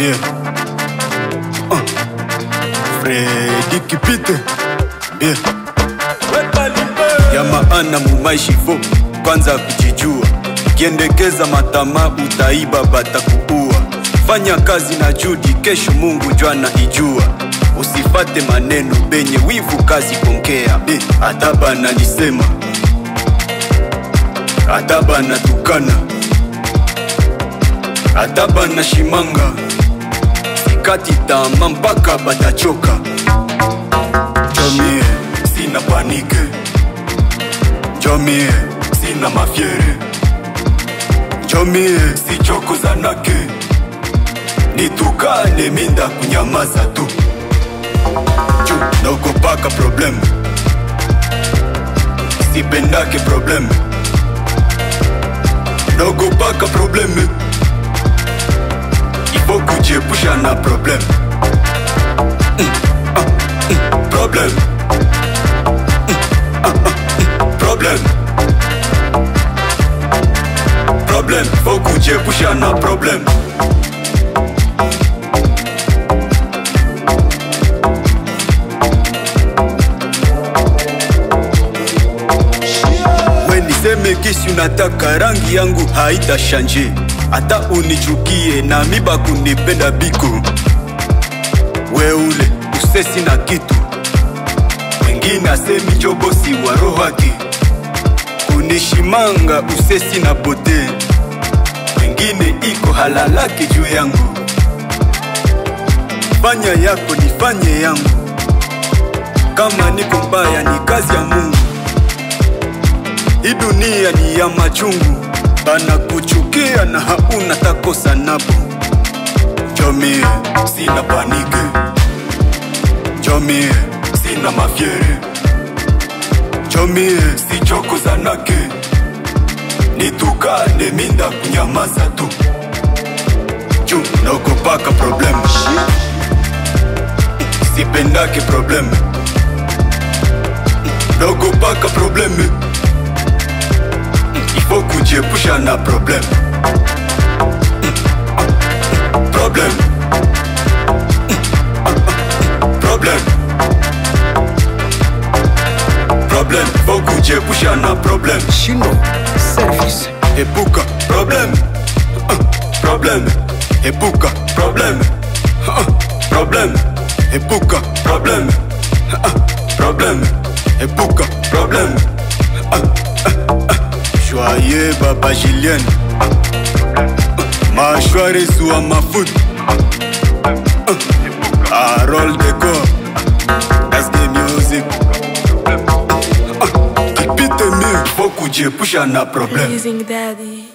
Bien. Freddy Kipite. Bien. Ya maana mumaishivo kwanza kujijua. Kiendekeza matama utaiba batakuua. Fanya kazi na juhudi kesho Mungu jwana ijua. Usifate maneno benye wivu kazi konkea. Ataba na nisema, ataba na tukana, ataba na shimanga. Sikati tama mpaka batachoka. Jomie sina panike, jomie sina mafiere, jomie sichoko zanake. Nitukane minda kunyamaza tu. Naogopaka problem, sipendake problem. Naogopaka problem, ifo kujiepusha na problem. Problem. Problem. Problem, ifo kujiepusha na problem. Niseme kisi unataka rangi yangu haita shanje. Ata unichukie na miba kunipenda biko. Weule usesi na kitu, wengine asemi jobosi wa rohaki. Kunishimanga usesi na bote, wengine iko halalaki juu yangu. Fanya yako nifanye yangu, kama niko mbaya ni kazi ya Mungu. Hii dunia ni ya machungu, bana kuchukia na hauna takosa napo. Jomie sina panike, jomie sina mafiere, jomie sichoko zanake. Nitukane minda kunyamaza tu. Juu naogopaka problem, sipendake problem. Naogopaka problem, ifo kujiepusha na problem. Problem. Problem. Problem, ifo kujiepusha na problem. Shino Service. Epuka problem. Problem. Epuka problem. Problem. Epuka problem. Problem. Epuka problem. Joyeux Baba Julien, mâchoire sous ma foot. Harold Decor, SD Music. Kipite mieux, faut kujiepusha na problem. Amazing Daddy.